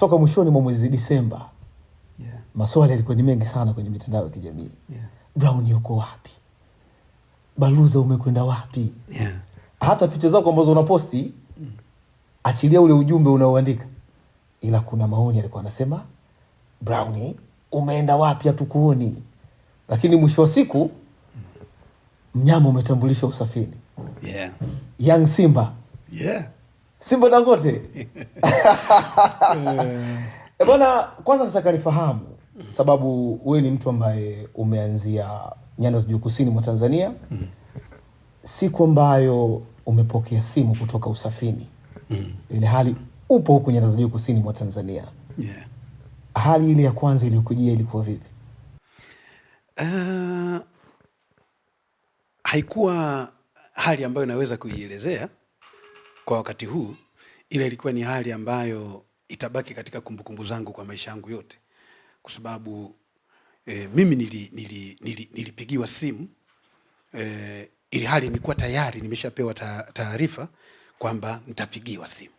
Toka mwishoni mwa mwezi Disemba, maswali yalikuwa ni mengi sana kwenye mitandao ya kijamii. Brown yuko wapi? Baluza umekwenda wapi? Hata picha zako ambazo unaposti, achilia ule ujumbe unaoandika, ila kuna maoni alikuwa anasema Brown umeenda wapi, hatukuoni. Lakini mwisho wa siku mnyama umetambulishwa Usafini. Young Simba. Simba Dangote. E bwana, kwanza nataka nifahamu sababu wewe ni mtu ambaye umeanzia nyanda za juu kusini mwa Tanzania. Siku ambayo umepokea simu kutoka Usafini, ile hali upo huku nyanda za juu kusini mwa Tanzania, hali ile ya kwanza iliyokujia ilikuwa vipi? Haikuwa hali ambayo naweza kuielezea kwa wakati huu, ila ilikuwa ni hali ambayo itabaki katika kumbukumbu zangu kwa maisha yangu yote, kwa sababu mimi nilipigiwa simu ili hali nilikuwa tayari nimeshapewa taarifa kwamba nitapigiwa simu,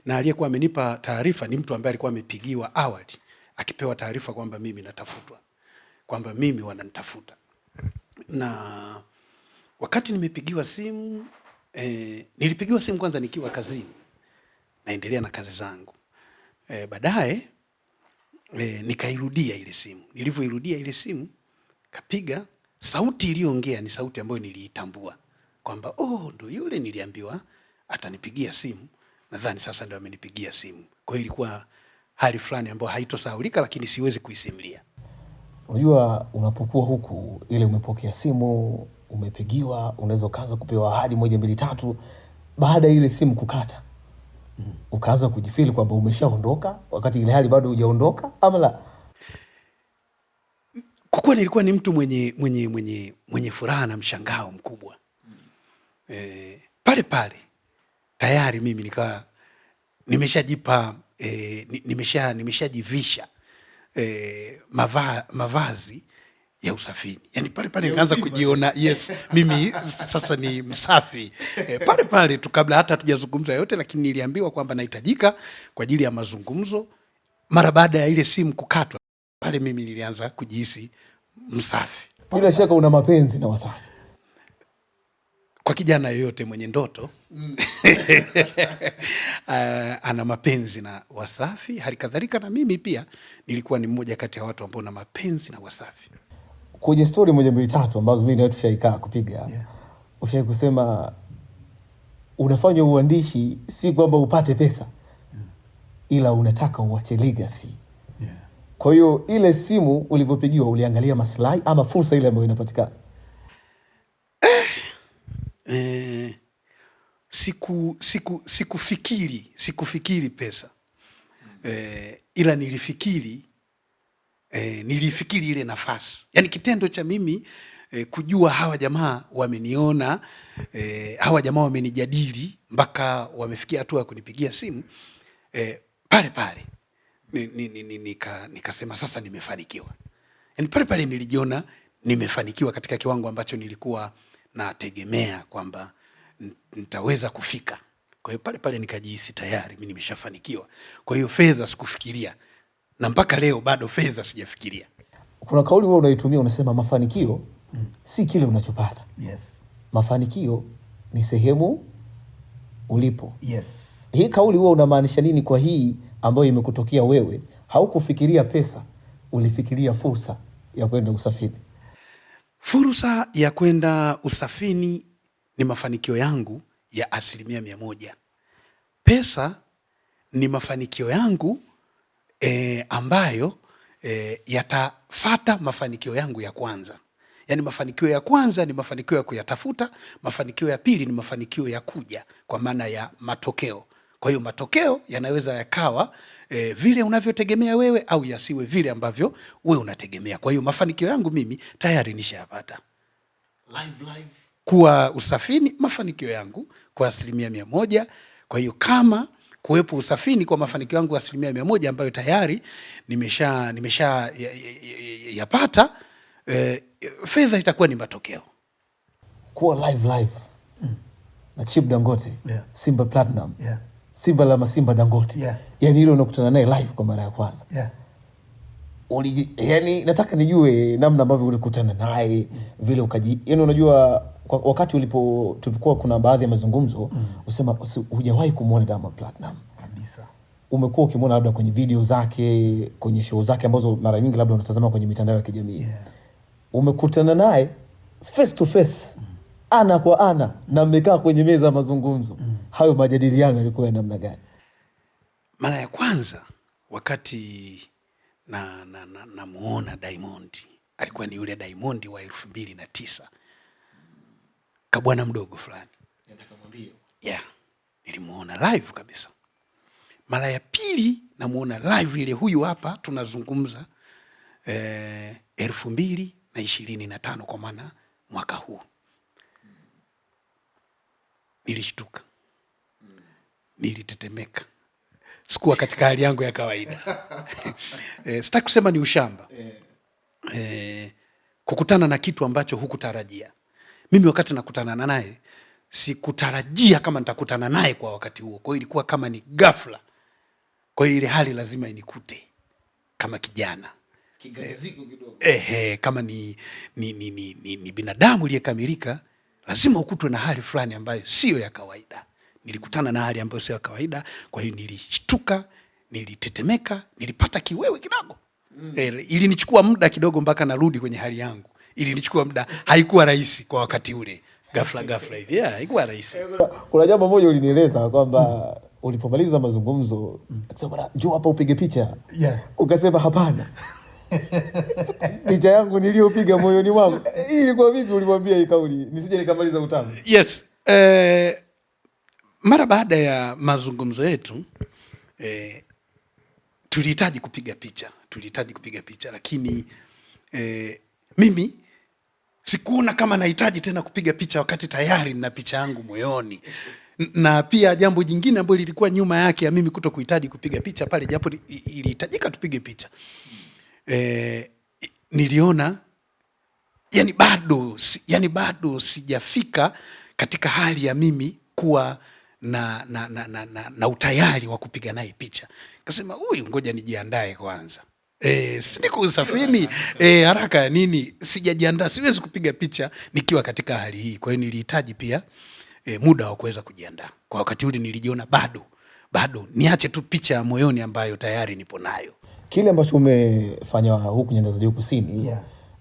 na aliyekuwa amenipa taarifa ni mtu ambaye alikuwa amepigiwa awali akipewa taarifa kwamba mimi natafutwa, kwamba mimi wananitafuta. Na wakati nimepigiwa simu nilipigiwa simu kwanza nikiwa kazini naendelea na kazi zangu. Baadaye nikairudia ile simu. Nilivyoirudia ile simu kapiga, sauti iliyoongea ni sauti ambayo niliitambua kwamba oh, ndo yule niliambiwa atanipigia simu, nadhani sasa ndo amenipigia simu. Kwa hiyo ilikuwa hali fulani ambayo haitosahaulika, lakini siwezi kuisimulia. Unajua, unapokuwa huku ile umepokea simu, umepigiwa, unaweza ukaanza kupewa ahadi 1 2 3, baada ya ile simu kukata ukaanza kujifeel kwamba umeshaondoka wakati ile hali bado hujaondoka ama la? Kwa kuwa nilikuwa ni mtu mwenye furaha na mshangao mkubwa. Pale pale tayari mimi nikawa nimeshajipa, nimeshajivisha mavazi ya Usafini. Yaani pale pale nikaanza kujiona yes, mimi sasa ni msafi. Pale pale tu kabla hata hatujazungumza yote, lakini niliambiwa kwamba nahitajika kwa ajili ya mazungumzo. Mara baada ya ile simu kukatwa, pale mimi nilianza kujihisi msafi. Bila shaka una mapenzi na Wasafi. Kwa kijana yeyote mwenye ndoto ana mapenzi na Wasafi. Hali kadhalika na mimi pia nilikuwa ni mmoja kati ya watu ambao na mapenzi na Wasafi. Kwenye story 1 2 3 ambazo mimi na wewe tushaikaa kupiga, ushai kusema unafanya uandishi si kwamba upate pesa, ila unataka uache legacy. Kwa hiyo ile simu ulivyopigiwa uliangalia maslahi ama fursa ile ambayo inapatikana? Sikufikiri pesa. Ila nilifikiri ile nafasi. Yaani kitendo cha mimi kujua hawa jamaa wameniona, hawa jamaa wamenijadili mpaka wamefikia hatua ya kunipigia simu, pale pale nikasema sasa nimefanikiwa. Yaani pale pale nilijiona nimefanikiwa katika kiwango ambacho nilikuwa nategemea kwamba nitaweza kufika. Kwa hiyo pale pale nikajihisi tayari mimi nimeshafanikiwa. Kwa hiyo fedha sikufikiria, na mpaka leo bado fedha sijafikiria. Kuna kauli wewe unaitumia unasema mafanikio si kile unachopata. Mafanikio ni sehemu ulipo. Hii kauli wewe unamaanisha nini kwa hii ambayo imekutokea wewe? Haukufikiria pesa, ulifikiria fursa ya kwenda Usafini. Fursa ya kwenda Usafini ni mafanikio yangu ya 100%. Pesa ni mafanikio yangu ambayo yatafata mafanikio yangu ya kwanza. Yaani mafanikio ya kwanza ni mafanikio ya kuyatafuta, mafanikio ya pili ni mafanikio ya kuja kwa maana ya matokeo. Kwa hiyo matokeo yanaweza yakawa vile unavyotegemea wewe au yasiwe vile ambavyo wewe unategemea. Kwa hiyo mafanikio yangu mimi tayari nishayapata. Live, live. Kuwa Usafini mafanikio yangu kwa 100%. Kwa hiyo kama kuwepo Usafini kwa mafanikio yangu 100% ambayo tayari nimesha yapata, fedha itakuwa ni matokeo. Kuwa live live na Chibu Dangote, Simba Platinum. Simba la Masimba Dangote. Yeah. Yaani ile unakutana naye live kwa mara ya kwanza. Yeah. Yani nataka nijue namna ambavyo ulikutana naye vile ukaji, yani unajua wakati ulipo tulikuwa kuna baadhi ya mazungumzo usema hujawahi kumuona Diamond Platnumz kabisa. Umekuwa ukimwona labda kwenye video zake, kwenye show zake ambazo mara nyingi labda unatazama kwenye mitandao ya kijamii. Yeah. Umekutana naye face to face, ana kwa ana, na mmekaa kwenye meza ya mazungumzo. Hayo majadiliano yalikuwa ya namna gani? Mara ya kwanza wakati na muona Diamond, alikuwa ni yule Diamond wa 2009, kabwana mdogo fulani. Yeah, nilimuona live kabisa. Mara ya pili namuona live ile, huyu hapa tunazungumza 2025, kwa maana mwaka huu. Nilishtuka, nilitetemeka, sikuwa katika hali yangu ya kawaida. Sitaki kusema ni ushamba. Kukutana na kitu ambacho hukutarajia. Mimi wakati nakutana naye sikutarajia kama nitakutana naye kwa wakati huo. Kwa hiyo ilikuwa kama ni ghafla. Kwa hiyo ile hali lazima inikute kama kijana. Kama ni binadamu aliyekamilika, lazima ukutwe na hali fulani ambayo siyo ya kawaida. Nilikutana na hali ambayo sio ya kawaida, kwa hiyo nilishtuka, nilitetemeka, nilipata kiwewe kidogo. Ilinichukua muda kidogo mpaka narudi kwenye hali yangu. Ilinichukua muda, haikuwa rahisi kwa wakati ule. Ghafla ghafla hivi. Yeah, haikuwa rahisi. Kuna jambo moja ulinieleza kwamba ulipomaliza mazungumzo, akasema bwana, njoo hapa upige picha. Yeah. Ukasema hapana. Picha yangu niliyopiga moyoni mwangu. Hii ilikuwa vipi ulimwambia hii kauli? Nisije nikamaliza utamu. Yes. Mara baada ya mazungumzo yetu, tulihitaji kupiga picha. Tulihitaji kupiga picha, lakini mimi sikuona kama nahitaji tena kupiga picha wakati tayari nina picha yangu moyoni. Na pia jambo jingine ambalo lilikuwa nyuma yake ya mimi kutokuhitaji kupiga picha pale, japo ilihitajika tupige picha. Niliona yani bado sijafika katika hali ya mimi kuwa na utayari wa kupiga naye picha. Kasema huyu ngoja nijiandae kwanza. Si niko usafini, haraka ya nini? Sijajiandaa, siwezi kupiga picha nikiwa katika hali hii. Kwa hiyo nilihitaji pia muda wa kuweza kujiandaa. Kwa wakati ule nilijiona bado niache tu picha ya moyoni ambayo tayari nipo nayo. Kile ambacho umefanya huku Nyanda za Juu Kusini,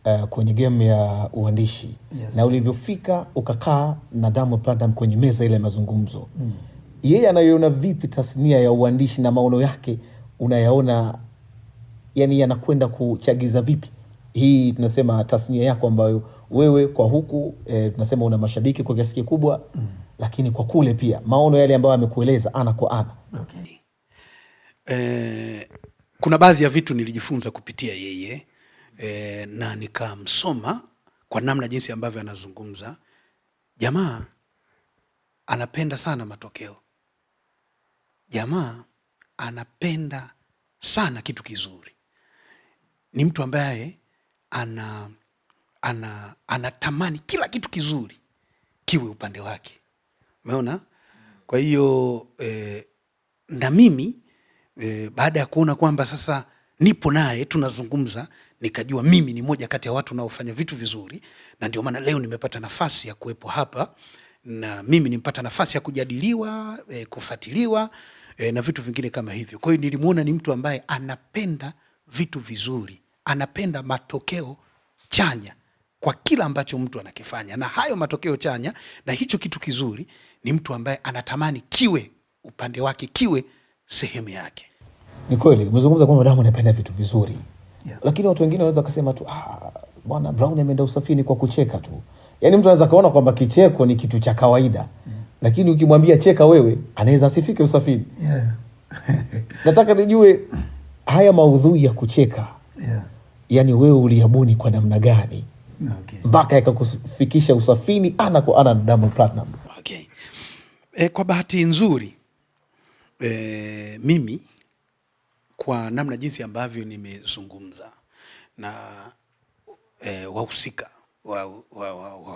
Yeah. Kwenye game ya uandishi, Yes. na ulivyofika ukakaa na Diamond Platnumz kwenye meza ile ya mazungumzo, yeye anaiona vipi tasnia ya uandishi na maono yake unayaona, yani yanakwenda kuchagiza vipi hii tunasema tasnia yako ambayo wewe kwa huku tunasema una mashabiki kwa kiasi kikubwa, lakini kwa kule pia maono yale ambayo amekueleza ana kwa ana. Okay. Kuna baadhi ya vitu nilijifunza kupitia yeye, na nikamsoma kwa namna jinsi ambavyo anazungumza. Jamaa anapenda sana matokeo. Jamaa anapenda sana kitu kizuri. Ni mtu ambaye anatamani kila kitu kizuri kiwe upande wake. Umeona? Kwa hiyo na mimi baada ya kuona kwamba sasa nipo naye tunazungumza, nikajua mimi ni moja kati ya watu wanaofanya vitu vizuri, na ndio maana leo nimepata nafasi ya kuwepo hapa, na mimi nimepata nafasi ya kujadiliwa, kufuatiliwa, na vitu vingine kama hivyo. Kwa hiyo nilimuona ni mtu ambaye anapenda vitu vizuri, anapenda matokeo chanya kwa kila ambacho mtu anakifanya, na hayo matokeo chanya na hicho kitu kizuri ni mtu ambaye anatamani kiwe upande wake, kiwe sehemu yake. Ni kweli umezungumza kwamba Diamond anapenda vitu vizuri. Yeah. Lakini watu wengine wanaweza kusema tu, bwana Brown ameenda usafini kwa kucheka tu. Yaani mtu anaweza kaona kwamba kicheko ni kitu cha kawaida. Lakini ukimwambia cheka wewe, anaweza asifike usafini. Yeah. Nataka nijue haya maudhui ya kucheka. Yeah. Yaani wewe uliyabuni kwa namna gani? Okay. Mpaka yakakufikisha usafini ana kwa ana na Diamond Platnumz. Okay. Kwa bahati nzuri, mimi kwa namna jinsi ambavyo nimezungumza na wahusika wa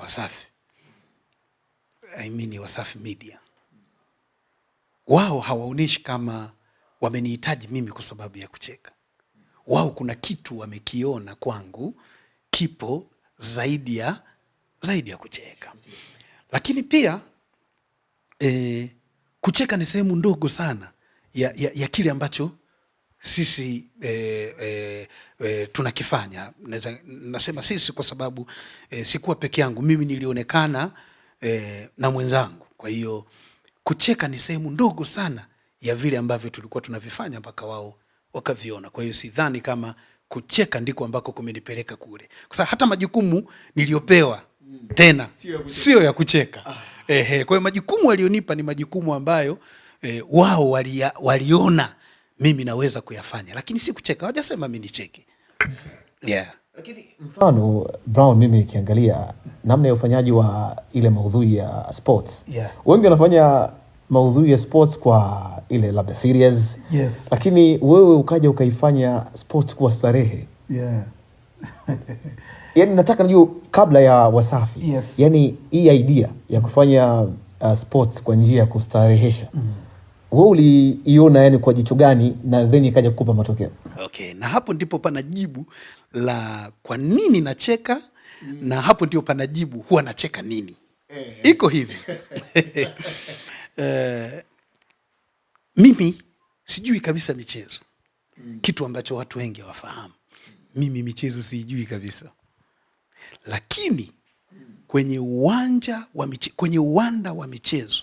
Wasafi, I mean Wasafi Media, Wao hawaonyeshi kama wamenihitaji mimi kwa sababu ya kucheka. Wao kuna kitu wamekiona kwangu kipo zaidi ya kucheka. Lakini pia kucheka ni sehemu ndogo sana ya kile ambacho sisi tunakifanya. Nasema sisi kwa sababu sikuwa peke yangu, mimi nilionekana na mwenzangu. Kwa hiyo kucheka ni sehemu ndogo sana ya vile ambavyo tulikuwa tunavifanya mpaka wao wakaviona. Kwa hiyo sidhani kama kucheka ndiko ambako kumenipeleka kule, kwa sababu hata majukumu niliyopewa tena sio ya kucheka. Ehe, kwa hiyo majukumu walionipa ni majukumu ambayo wao waliona mimi naweza kuyafanya, lakini si kucheka. Hawajasema mimi nicheke. Yeah. Lakini mfano Brown, mimi nikiangalia namna ya ufanyaji wa ile maudhui ya sports, wengi wanafanya maudhui ya sports kwa ile labda serious, lakini wewe ukaja ukaifanya sports kuwa starehe. Yani nataka nijue kabla ya Wasafi, yani hii idea ya kufanya sports kwa njia ya kustarehesha, wewe uliiona yani kwa jicho gani na then ikaja kukupa matokeo? Okay, na hapo ndipo pana jibu la kwa nini nacheka, na hapo ndio pana jibu huwa nacheka nini. Iko hivi. Mimi sijui kabisa michezo. Kitu ambacho watu wengi hawafahamu. Mimi michezo sijui kabisa. Lakini kwenye uwanja wa kwenye uwanda wa michezo,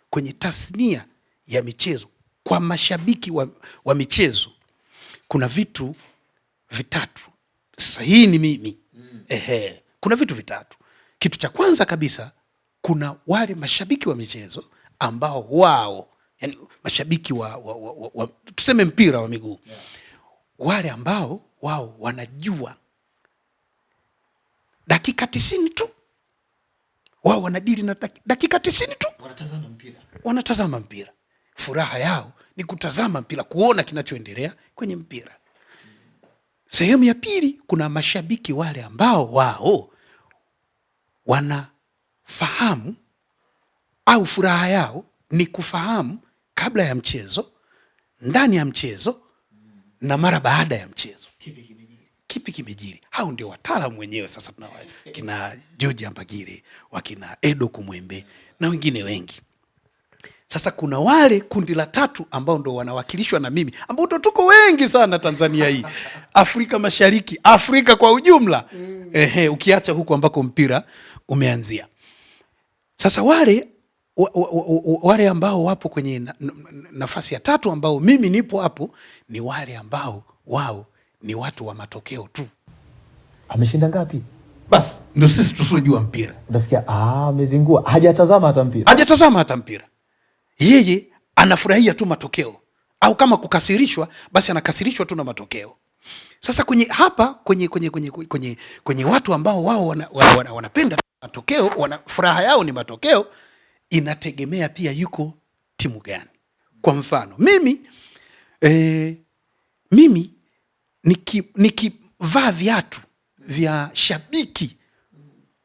kwenye tasnia ya michezo, kwa mashabiki wa michezo, kuna vitu vitatu. Sasa hii ni mimi. Ehe, kuna vitu vitatu. Kitu cha kwanza kabisa, kuna wale mashabiki wa michezo ambao wao, yani mashabiki wa tuseme mpira wa miguu. Wale ambao wao wanajua dakika 90 tu. Wao wanadili na dakika 90 tu. Wanatazama mpira. Wanatazama mpira. Furaha yao ni kutazama mpira, kuona kinachoendelea kwenye mpira. Sehemu ya pili, kuna mashabiki wale ambao wao wanafahamu au furaha yao ni kufahamu kabla ya mchezo, ndani ya mchezo na mara baada ya mchezo. Kipi kimejiri? Kipi kimejiri? Hao ndio wataalamu wenyewe. Sasa tuna kina George Ambagile, wakina Edo Kumwembe na wengine wengi. Sasa kuna wale kundi la tatu ambao ndo wanawakilishwa na mimi, ambao ndo tuko wengi sana Tanzania hii, Afrika Mashariki, Afrika kwa ujumla. Ehe, ukiacha huko ambako mpira umeanzia. Sasa wale ambao wapo kwenye nafasi ya tatu ambao mimi nipo hapo ni wale ambao wao ni watu wa matokeo tu. Ameshinda ngapi? Bas, ndio sisi tusiojua mpira. Utasikia, amezingua, hajatazama hata mpira. Hajatazama hata mpira. Yeye anafurahia tu matokeo. Au kama kukasirishwa, basi anakasirishwa tu na matokeo. Sasa kwenye hapa, kwenye, kwenye, kwenye, kwenye, kwenye watu ambao wao wanapenda matokeo, furaha yao ni matokeo, inategemea pia yuko timu gani. Kwa mfano, mimi nikivaa viatu vya shabiki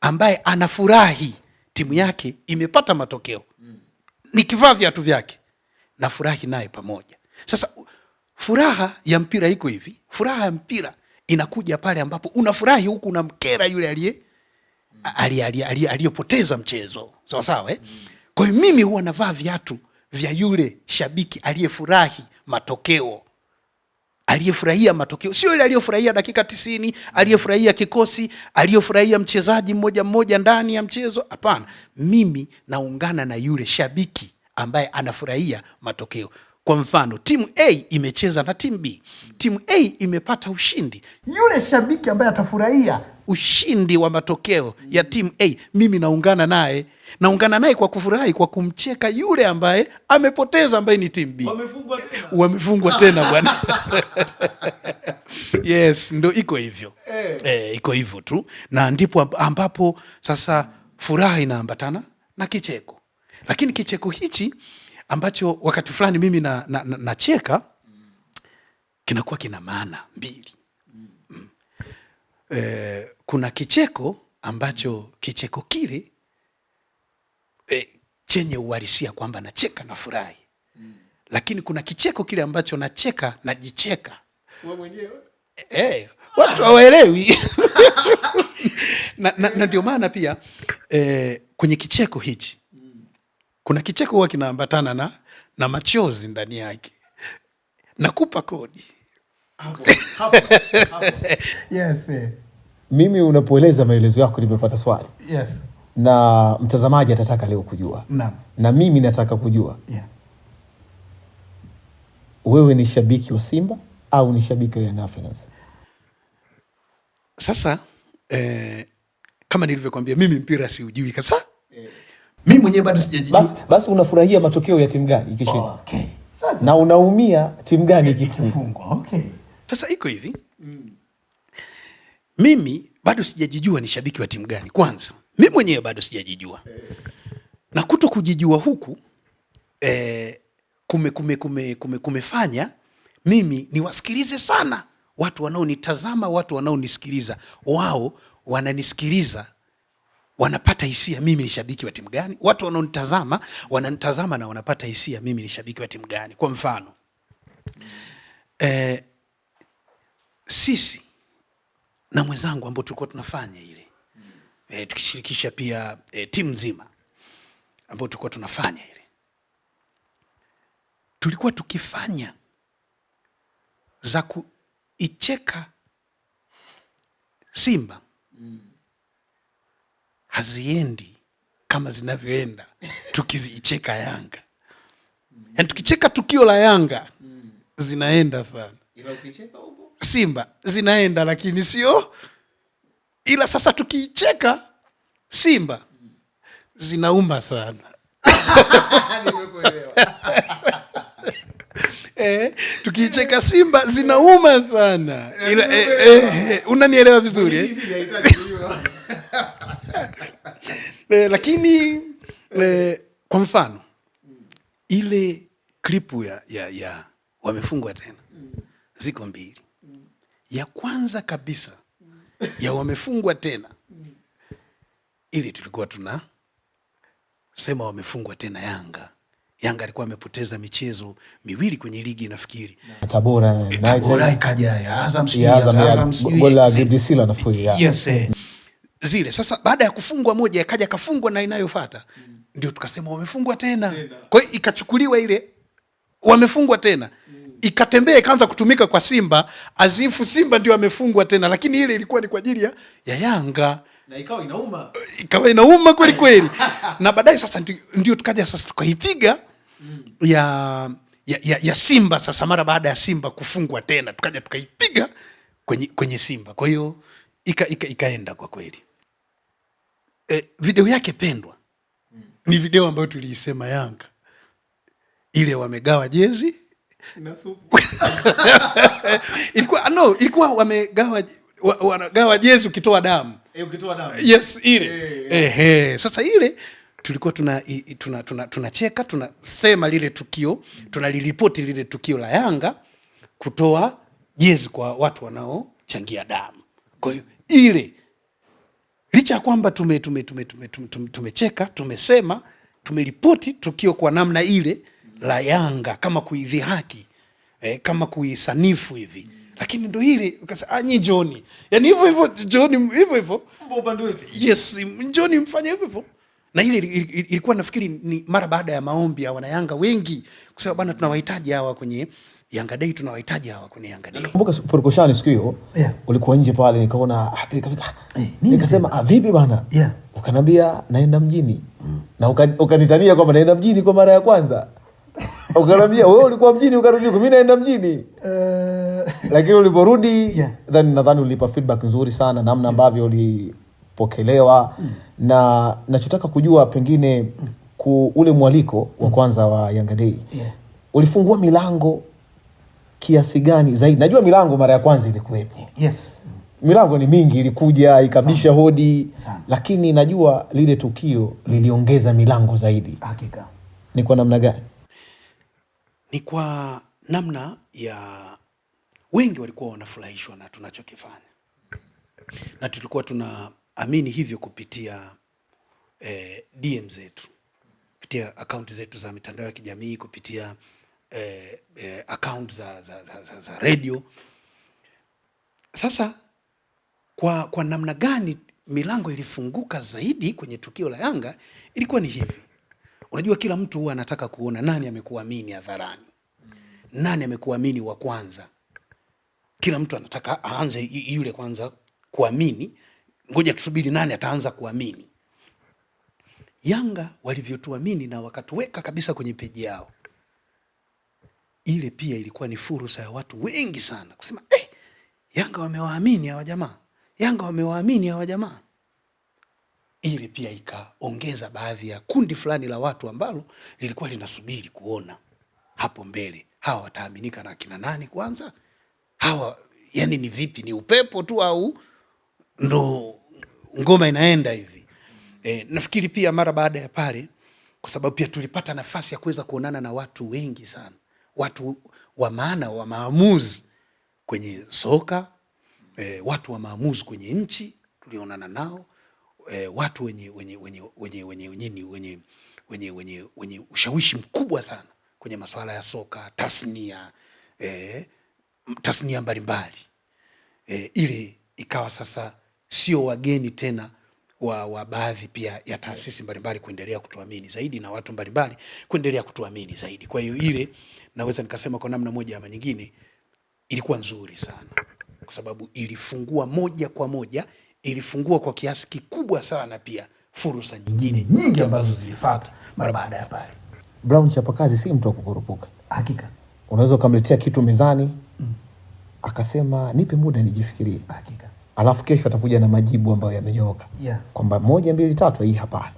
ambaye anafurahi timu yake imepata matokeo, nikivaa viatu vyake nafurahi naye pamoja. Sasa furaha ya mpira iko hivi, furaha ya mpira inakuja pale ambapo unafurahi huku unamkera yule aliyepoteza mchezo. Sawa sawa? Kwa hiyo mimi huwa navaa viatu vya yule shabiki aliyefurahi matokeo. Aliyefurahia matokeo, sio yule aliyefurahia dakika 90, aliyefurahia kikosi, aliyefurahia mchezaji mmoja mmoja ndani ya mchezo. Hapana, mimi naungana na yule shabiki ambaye anafurahia matokeo. Kwa mfano, timu A imecheza na timu B. Timu A imepata ushindi. Yule shabiki ambaye atafurahia ushindi wa matokeo ya timu A, mimi naungana naye. Naungana naye kwa kufurahi, kwa kumcheka yule ambaye amepoteza, ambaye ni timu B. Wamefungwa tena. Wamefungwa tena bwana. Yes, ndo iko hivyo. Iko hivyo tu. Na ndipo ambapo sasa furaha inaambatana na kicheko. Lakini kicheko hichi ambacho wakati fulani mimi nacheka kinakuwa kina maana mbili. Kuna kicheko ambacho kicheko kile chenye uhalisia kwamba nacheka na furahi. Lakini kuna kicheko kile ambacho nacheka najicheka wewe mwenyewe. Watu hawaelewi. Na ndio maana pia kwenye kicheko hichi kuna kicheko huwa kinaambatana na machozi ndani yake. Nakupa kodi. Hapo. Yes. Mimi unapoeleza maelezo yako nimepata swali. Yes. Na mtazamaji atataka leo kujua. Naam. Na mimi nataka kujua. Yeah. Wewe ni shabiki wa Simba au ni shabiki wa Young Africans? Sasa kama nilivyokuambia mimi mpira siujui kabisa. Mimi mwenyewe bado sijajijua. Basi unafurahia matokeo ya timu gani ikishinda? Okay. Sasa na unaumia timu gani ikifungwa? Ikifungwa. Okay. Sasa iko hivi. Mimi bado sijajijua ni shabiki wa timu gani kwanza. Mimi mwenyewe bado sijajijua. Na kuto kujijua huku kumefanya mimi niwasikilize sana watu wanaonitazama, watu wanaonisikiliza. Wao wananisikiliza, wanapata hisia mimi ni shabiki wa timu gani. Watu wanaonitazama wananitazama na wanapata hisia mimi ni shabiki wa timu gani. Kwa mfano, sisi na mwenzangu ambao tulikuwa tunafanya ile, tukishirikisha pia timu nzima ambao tulikuwa tunafanya ile, tulikuwa tukifanya za kuicheka Simba haziendi kama zinavyoenda tukizicheka Yanga. Yaani tukicheka tukio la Yanga zinaenda sana. Ila ukicheka huko Simba zinaenda, lakini sio. Ila sasa tukiicheka Simba zinauma sana. Nimekuelewa. Tukiicheka Simba zinauma sana. Ila, unanielewa vizuri, eh? Lakini kwa mfano ile klipu ya wamefungwa tena ziko mbili. Ya kwanza kabisa ya wamefungwa tena, ili tulikuwa tuna sema wamefungwa tena Yanga. Yanga alikuwa amepoteza michezo miwili kwenye ligi nafikiri. Tabora, Tabora ikaja ya Azam sijui Ya Azam, ya Azam sijui. goli la Gibisila nafikiri, ya. Yes, Zile sasa baada ya kufungwa moja ikaja kafungwa na inayofuata. Ndio tukasema wamefungwa tena. Kwa hiyo ikachukuliwa ile wamefungwa tena. Ikatembea ikaanza kutumika kwa Simba azifu Simba ndio amefungwa tena, lakini ile ilikuwa ni kwa ajili ya Yanga. Na ikawa inauma. Ikawa inauma kweli kweli. Na baadaye sasa ndio tukaja sasa tukaipiga ya Simba sasa mara baada ya Simba kufungwa tena tukaja tukaipiga kwenye Simba. Kwa hiyo ikaenda kwa kweli. Video yake pendwa ni video ambayo tuliisema Yanga. Ile wamegawa jezi na supu. Ilikuwa no, ilikuwa wamegawa, wanagawa jezi ukitoa damu. Ukitoa damu. Yes, ile. Sasa ile tulikuwa tunacheka, tunasema lile tukio, tunaliripoti lile tukio la Yanga kutoa jezi kwa watu wanaochangia damu. Kwa hiyo ile licha ya kwamba tumecheka, tumesema, tumeripoti tukio kwa namna ile la Yanga kama kuidhihaki, kama kuisanifu hivi. Lakini ndo ile ukasema, nyi njoni. Yaani hivyo hivyo njoni hivyo hivyo. Mbona upande wetu? Yes, njoni mfanye hivyo hivyo. Na ile ilikuwa nafikiri ni mara baada ya maombi ya wanayanga wengi kusema bwana tunawahitaji hawa kwenye Yanga Day, tunawahitaji hawa kwenye Yanga Day. Kumbuka Purukushani siku hiyo, ulikuwa nje pale nikaona, pilika, pilika. Nini Nikasema, tena? vipi bana? Ukaniambia naenda mjini. Na ukanitania kwamba naenda mjini kwa mara ya kwanza. Ukaniambia wewe ulikuwa mjini ukarudi huko, mimi naenda mjini. Lakini uliporudi, then nadhani ulipa feedback nzuri sana namna ambavyo ulipokelewa. Na nachotaka kujua pengine ule mwaliko wa kwanza wa Yanga Day. Ulifungua milango kiasi gani zaidi? Najua milango mara ya kwanza ilikuwepo. Milango ni mingi ilikuja ikabisha hodi. Lakini najua lile tukio liliongeza milango zaidi. Ni kwa namna gani? Ni kwa namna ya wengi walikuwa wanafurahishwa na tunachokifanya. Na tulikuwa tunaamini hivyo kupitia DM zetu, kupitia akaunti zetu za mitandao ya kijamii, kupitia account za radio. Sasa kwa namna gani milango ilifunguka zaidi kwenye tukio la Yanga ilikuwa ni hivi. Unajua, kila mtu huwa anataka kuona nani amekuamini hadharani, nani amekuamini wa kwanza. Kila mtu anataka aanze yule kwanza kuamini, ngoja tusubiri nani ataanza kuamini. Yanga walivyotuamini na wakatuweka kabisa kwenye peji yao, ile pia ilikuwa ni fursa ya watu wengi sana kusema Yanga wamewaamini hawa jamaa, Yanga wamewaamini hawa jamaa. Ile pia ikaongeza baadhi ya kundi fulani la watu ambalo lilikuwa linasubiri kuona hapo mbele hawa wataaminika na kina nani kwanza, hawa yani ni vipi, ni upepo tu au ndo ngoma inaenda hivi? Nafikiri pia mara baada ya pale, kwa sababu pia tulipata nafasi ya kuweza kuonana na watu wengi sana, watu wa maana wa maamuzi kwenye soka, watu wa maamuzi kwenye nchi tulionana nao, watu wenye ushawishi mkubwa sana kwenye masuala ya soka, tasnia, tasnia mbalimbali. Ile ikawa sasa sio wageni tena wa baadhi pia ya taasisi mbalimbali kuendelea kutuamini zaidi na watu mbalimbali kuendelea kutuamini zaidi. Kwa hiyo ile naweza nikasema kwa namna moja ama nyingine ilikuwa nzuri sana, kwa sababu ilifungua moja kwa moja, ilifungua kwa kiasi kikubwa sana pia fursa nyingine nyingi ambazo zilifuata mara baada ya pale. Brown Chapakazi si mtu wa kukurupuka. Hakika. Unaweza ukamletea kitu mezani, akasema nipe muda nijifikirie. Hakika. Alafu kesho atakuja na majibu ambayo yamenyooka. Kwamba 1 2 3 hii hapana.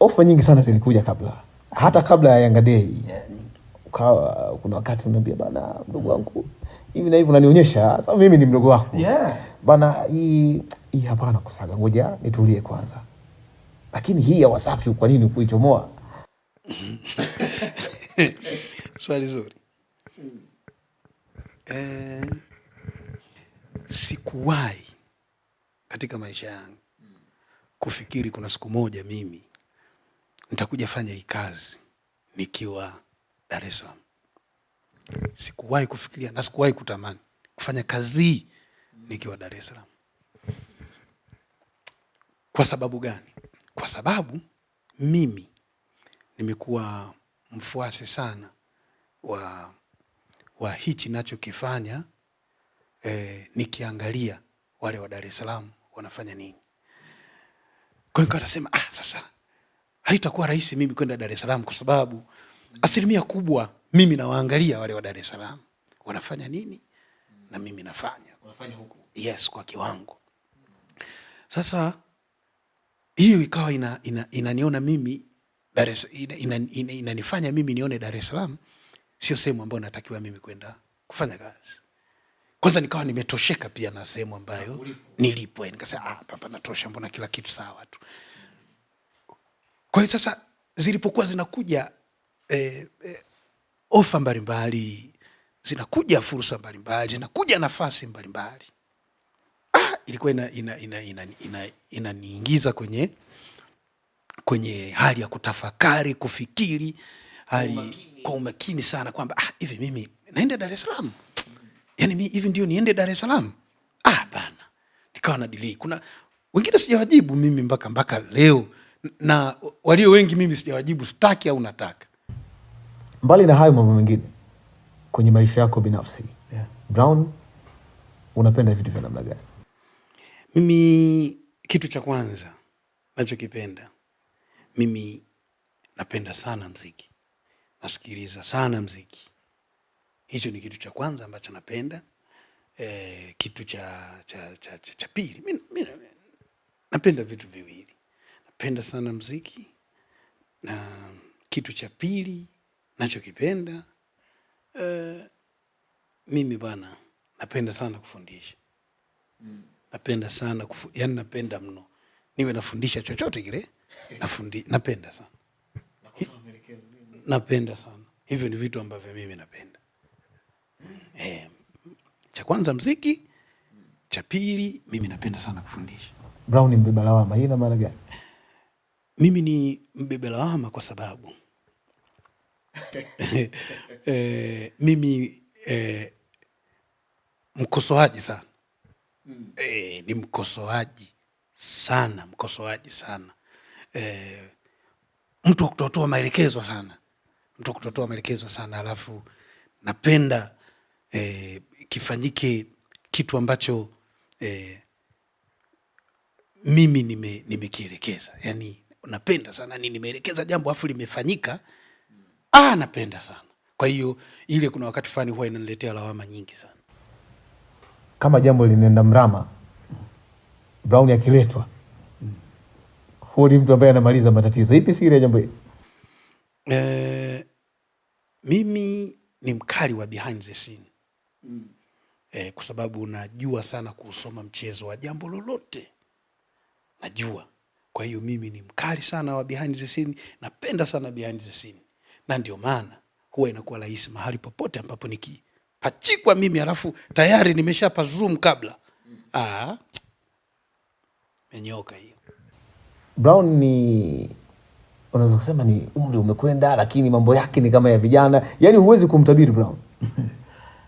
Ofa nyingi sana zilikuja kabla. Hata kabla ya Yanga Day. Ukawa kuna wakati unaniambia bana mdogo wangu hivi na hivi unanionyesha, sasa mimi ni mdogo wako. Bana hii hapana kusaga, ngoja nitulie kwanza. Lakini hii ya Wasafi kwa nini kuichomoa? Swali zuri. Sikuwahi katika maisha yangu kufikiri kuna siku moja mimi nitakuja fanya hii kazi nikiwa Dar es Salaam. Sikuwahi kufikiria na sikuwahi kutamani kufanya kazi hii nikiwa Dar es Salaam. Kwa sababu gani? Kwa sababu mimi nimekuwa mfuasi sana wa hichi nachokifanya, nikiangalia wale wa Dar es Salaam wanafanya nini. Kwa hiyo nikasema, sasa haitakuwa rahisi mimi kwenda Dar es Salaam kwa sababu asilimia kubwa mimi nawaangalia wale wa Dar es Salaam wanafanya nini na mimi nafanya. Wanafanya huku. Yes, kwa kiwango. Sasa hiyo ikawa inaniona mimi Dar es, ina, ina, ina, inanifanya mimi nione Dar es Salaam sio sehemu ambayo natakiwa mimi kwenda kufanya kazi. Kwanza nikawa nimetosheka pia na sehemu ambayo nilipo. Nikasema, hapa natosha, mbona kila kitu sawa tu. Kwa hiyo sasa zilipokuwa zinakuja ofa mbalimbali, zinakuja fursa mbalimbali, zinakuja nafasi mbalimbali. Ilikuwa inaniingiza kwenye hali ya kutafakari, kufikiri, hali kwa umakini sana kwamba, hivi mimi naenda Dar es Salaam? Yaani mimi hivi ndio niende Dar es Salaam? Hapana. Nikawa na delay. Kuna wengine sijawajibu mimi mpaka leo, na walio wengi mimi sijawajibu sitaki au nataka. Mbali na hayo mambo mengine kwenye maisha yako binafsi, Brown, unapenda vitu vya namna gani? Mimi kitu cha kwanza nachokipenda, mimi napenda sana mziki. Nasikiliza sana mziki. Hicho ni kitu cha kwanza ambacho napenda. Kitu cha pili, mi napenda vitu viwili. Napenda sana mziki, na kitu cha pili nachokipenda, mimi bwana napenda sana kufundisha. Napenda sana yani napenda mno. Niwe nafundisha chochote kile, napenda sana. Na kutoa maelekezo mimi. Napenda sana. Hivyo ni vitu ambavyo mimi napenda. Cha kwanza mziki, cha pili mimi napenda sana kufundisha. Brown ni mbeba lawama, hii ina maana gani? Mimi ni mbeba lawama kwa sababu Mimi mkosoaji sana. Ni mkosoaji sana, mkosoaji sana. Mtu wa kutotoa maelekezo sana, mtu wa kutotoa maelekezo sana, alafu napenda kifanyike kitu ambacho mimi nimekielekeza. Yani napenda sana ni nimeelekeza jambo afu limefanyika. Napenda sana. Kwa hiyo ile kuna wakati fulani huwa inaniletea lawama nyingi sana. Kama jambo linaenda mrama, Brown akiletwa, huo ni mtu ambaye anamaliza matatizo. Ipi siri ya jambo hili? Mimi ni mkali wa behind the scene. Kwa sababu najua sana kusoma mchezo wa jambo lolote. Najua. Kwa hiyo mimi ni mkali sana wa behind the scene, napenda sana behind the scene. Na ndio maana huwa inakuwa rahisi mahali popote ambapo nikipachikwa mimi alafu tayari nimeshapa zoom kabla. Menyoka hiyo. Brown ni unaweza kusema ni umri umekwenda, lakini mambo yake ni kama ya vijana. Yaani huwezi kumtabiri Brown.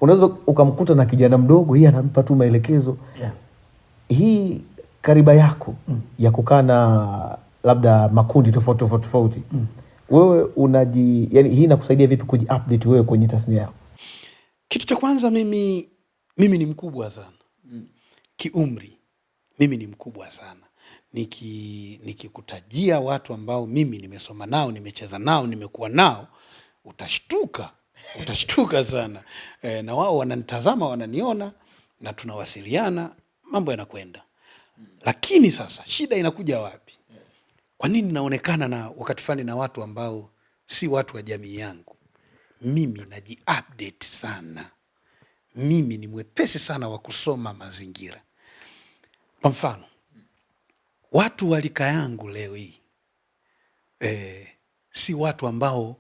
Unaweza ukamkuta na kijana mdogo, yeye anampa tu maelekezo. Hii kariba yako ya kukaa na labda makundi tofauti tofauti tofauti. Wewe unaji, yani hii inakusaidia vipi kuji-update wewe kwenye tasnia yako? Kitu cha kwanza mimi ni mkubwa sana. Kiumri mimi ni mkubwa sana. Nikikutajia watu ambao mimi nimesoma nao, nimecheza nao, nimekuwa nao, utashtuka. Utashtuka sana. Na wao wananitazama, wananiona na tunawasiliana, mambo yanakwenda. Lakini sasa shida inakuja wapi? Kwa nini naonekana na wakati fulani na watu ambao si watu wa jamii yangu? Mimi naji-update sana. Mimi ni mwepesi sana wa kusoma mazingira. Kwa mfano, watu wa rika yangu leo hii si watu ambao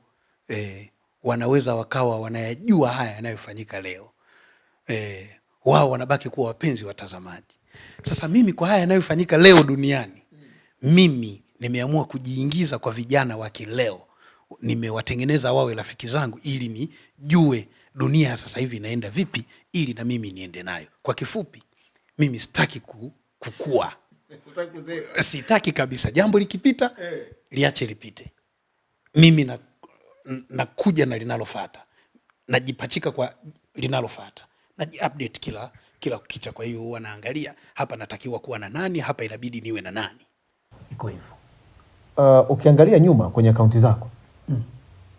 wanaweza wakawa wanayajua haya yanayofanyika leo. Wao wanabaki kuwa wapenzi watazamaji. Sasa mimi kwa haya yanayofanyika leo duniani, mimi nimeamua kujiingiza kwa vijana wa kileo. Nimewatengeneza wawe rafiki zangu ili nijue dunia sasa hivi inaenda vipi, ili na mimi niende nayo. Kwa kifupi, mimi sitaki kukua. Sitaki kabisa. Jambo likipita, liache lipite. Mimi nakuja na linalofuata. Najipachika kwa linalofuata. Naji-update kila kukicha. Kwa hiyo huwa naangalia hapa natakiwa kuwa na nani, hapa inabidi niwe na nani. Iko hivyo. Ukiangalia nyuma kwenye akaunti zako,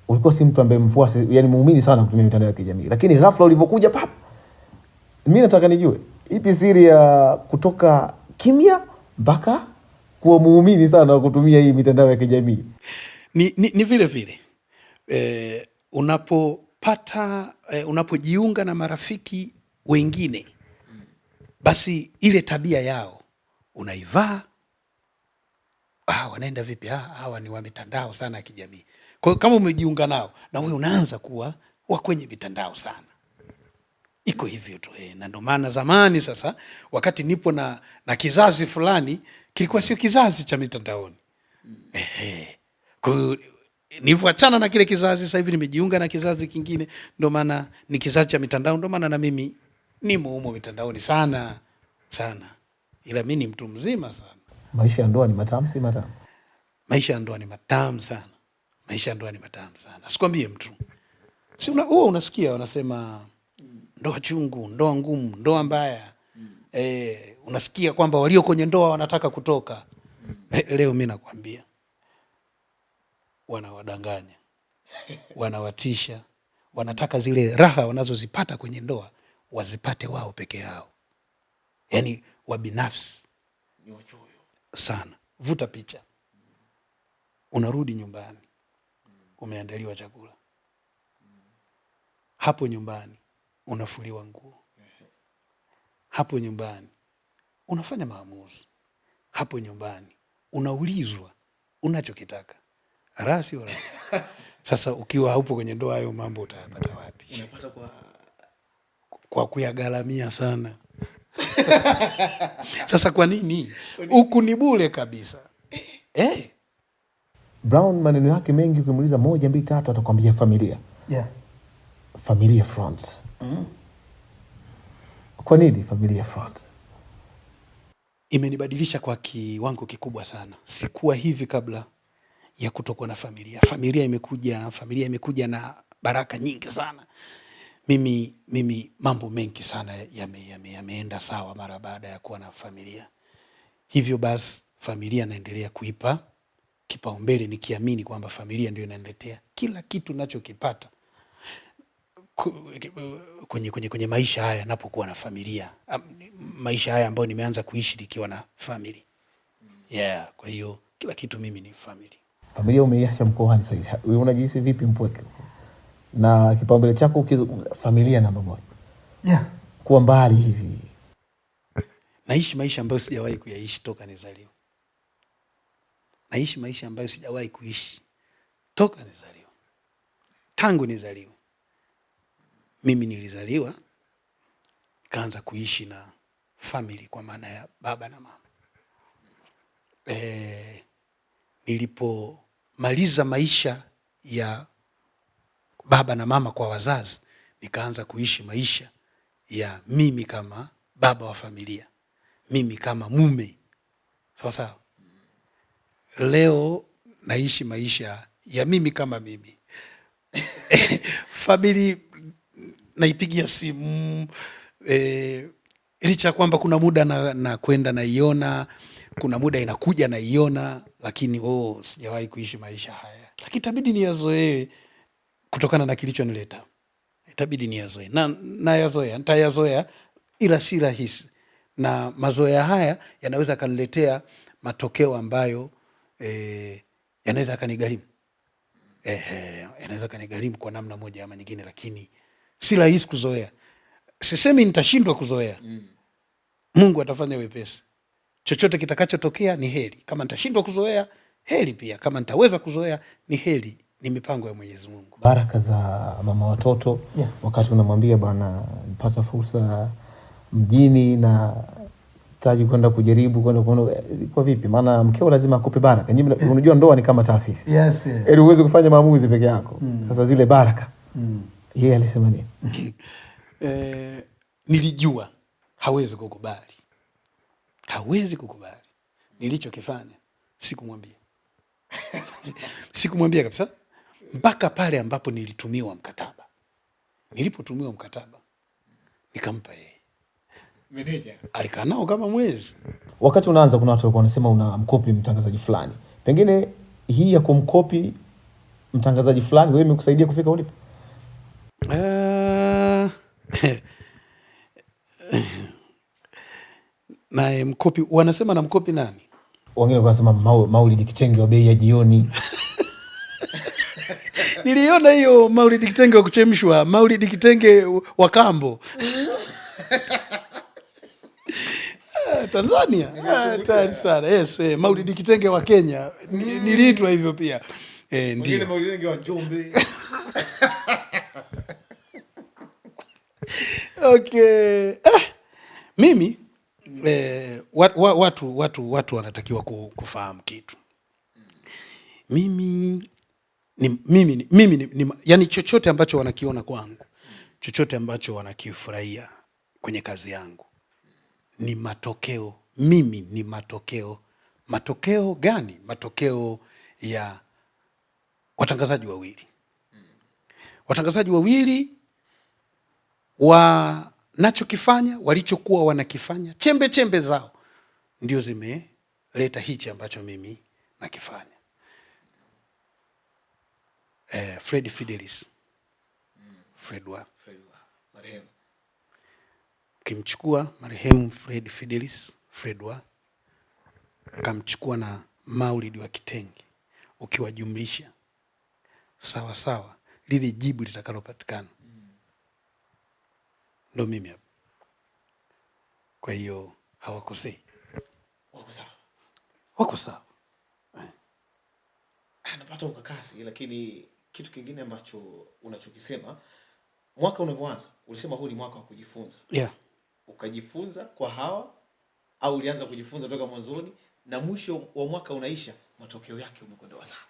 ulikuwa si mtu ambaye mfuasi, yani muumini sana kutumia mitandao ya kijamii. Lakini ghafla ulivyokuja pap, mimi nataka nijue ipi siri ya kutoka kimya mpaka kuwa muumini sana wa kutumia hii mitandao ya kijamii? Ni vile vile. Unapojiunga na marafiki wengine, basi ile tabia yao unaivaa. Wanaenda vipi? Hawa ni wa mitandao sana ya kijamii. Kwa hiyo kama umejiunga nao na wewe unaanza kuwa wa kwenye mitandao sana. Iko hivyo tu. Na ndio maana zamani sasa wakati nipo na kizazi fulani kilikuwa sio kizazi cha mitandaoni. Kwa hiyo nilivyoachana na kile kizazi, sasa hivi nimejiunga na kizazi kingine, ndio maana ni kizazi cha mitandao, ndio maana na mimi nimo humo mitandaoni sana sana. Ila mimi ni mtu mzima sana. Maisha ya ndoa ni matamu si matamu? Maisha ya ndoa ni matamu sana. Maisha ya ndoa ni matamu sana. Sikwambie mtu. Si huwa unasikia wanasema ndoa chungu, ndoa ngumu, ndoa mbaya. Unasikia kwamba walio kwenye ndoa wanataka kutoka. Leo mimi nakwambia wanawadanganya, wanawatisha, wanataka zile raha wanazozipata kwenye ndoa wazipate wao peke yao. Yaani wa binafsi sana. Vuta picha. Unarudi nyumbani, umeandaliwa chakula. Hapo nyumbani unafuliwa nguo. Hapo nyumbani unafanya maamuzi. Hapo nyumbani unaulizwa unachokitaka. Raha sio raha. Sasa ukiwa haupo kwenye ndoa, hayo mambo utayapata wapi? Unapata kwa kuyagharamia sana. Sasa kwa nini? Huku ni bure kabisa. Brown maneno yake mengi ukimuuliza moja mbili tatu atakwambia familia. Yeah. Familia front. Kwa nini familia front? Imenibadilisha kwa kiwango kikubwa sana. Sikuwa hivi kabla ya kutokuwa na familia. Familia imekuja na baraka nyingi sana. Mimi mambo mengi sana yameenda sawa mara baada ya kuwa na familia. Hivyo basi familia naendelea kuipa kipaumbele, nikiamini kwamba familia ndio inaniletea kila kitu ninachokipata kwenye maisha haya napokuwa na familia. Maisha haya ambayo nimeanza kuishi nikiwa na family. Yeah, kwa hiyo kila kitu mimi ni family. Familia umeiacha mkoani sasa. Wewe unajihisi vipi mpweke? Na kipaumbele chako ukizungumza familia namba moja. Yeah. Kuwa mbali hivi. Naishi maisha ambayo sijawahi kuyaishi toka nizaliwe. Naishi maisha ambayo sijawahi kuishi toka nizaliwe. Tangu nizaliwe. Mimi nilizaliwa nikaanza kuishi na family kwa maana ya baba na mama. Nilipomaliza maisha ya baba na mama kwa wazazi, nikaanza kuishi maisha ya mimi kama baba wa familia, mimi kama mume. Sawa sawa. Leo naishi maisha ya mimi kama mimi. Family naipigia simu, licha kwamba kuna muda na kwenda naiona, kuna muda inakuja naiona, lakini sijawahi kuishi maisha haya. Lakini itabidi niyazoee kutokana na kilichonileta. Itabidi niyazoee. Na nayazoea, nitayazoea, ila si rahisi. Na mazoea haya yanaweza kaniletea matokeo ambayo yanaweza kanigharimu. Yanaweza kanigharimu kwa namna moja ama nyingine, lakini si rahisi kuzoea. Sisemi nitashindwa kuzoea. Mungu atafanya wepesi. Chochote kitakachotokea ni heri. Kama nitashindwa kuzoea, heri pia. Kama nitaweza kuzoea, ni heri. Ni mipango ya Mwenyezi Mungu. Baraka za mama watoto, Yeah. Wakati unamwambia bwana nipata fursa mjini na taji kwenda kujaribu kwenda kuona kwa vipi, maana mkeo lazima akupe baraka. Nyinyi unajua ndoa ni kama taasisi. Yes, yeah. Ili uweze kufanya maamuzi peke yako. Sasa zile baraka. Yeye alisema nini? Nilijua hawezi kukubali. Hawezi kukubali. Nilichokifanya sikumwambia. Sikumwambia kabisa mpaka pale ambapo nilitumiwa mkataba. Nilipotumiwa mkataba nikampa yeye. Meneja alikaa nao kama mwezi. Wakati unaanza kuna watu walikuwa wanasema unamkopi mtangazaji fulani. Pengine hii ya kumkopi mtangazaji fulani wewe imekusaidia kufika ulipo? Naye mkopi, wanasema na mkopi nani? Wengine wanasema Maulid Kitenge wa bei ya jioni. Niliona hiyo Maulid Kitenge wa kuchemshwa, Maulid Kitenge wa kambo. Tanzania. Tayari sana. Yes, Maulid Kitenge wa Kenya. Niliitwa hivyo pia. Ndio. Wengine Maulid Kitenge wa Njombe. Okay. Mimi, watu wanatakiwa kufahamu kitu. Mimi ni, mimi ni, mimi ni, ni, yani chochote ambacho wanakiona kwangu, chochote ambacho wanakifurahia kwenye kazi yangu ni matokeo. Mimi ni matokeo. Matokeo gani? Matokeo ya watangazaji wawili. Watangazaji wawili wanachokifanya, walichokuwa wanakifanya, chembe chembe zao ndio zimeleta hichi ambacho mimi nakifanya. Fred Fidelis. Fred wa. Fred wa, marehemu. Ukimchukua marehemu Fred Fidelis, Fred wa, kamchukua na Maulid wa Kitenge, ukiwajumlisha sawa sawa lile jibu litakalopatikana ndo mimi hapa. Kwa hiyo hawakosei. Wako sawa. Wako sawa. Napata ukakasi, lakini kitu kingine ambacho unachokisema, mwaka unavyoanza ulisema huu ni mwaka wa kujifunza. Ukajifunza kwa hawa au ulianza kujifunza toka mwanzoni na mwisho wa mwaka unaisha matokeo yake umekwenda sawa?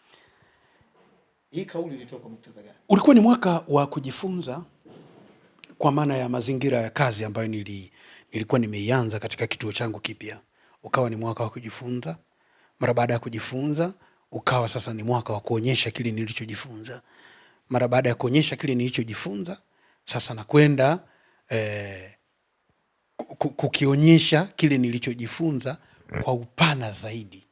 Hii kauli ilitoka muktadha gani? Ulikuwa ni mwaka wa kujifunza kwa maana ya mazingira ya kazi ambayo nilikuwa nimeianza katika kituo changu kipya. Ukawa ni mwaka wa kujifunza. Mara baada ya kujifunza, ukawa sasa ni mwaka wa kuonyesha kile nilichojifunza. Mara baada ya kuonyesha kile nilichojifunza, sasa nakwenda kukionyesha kile nilichojifunza kwa upana zaidi.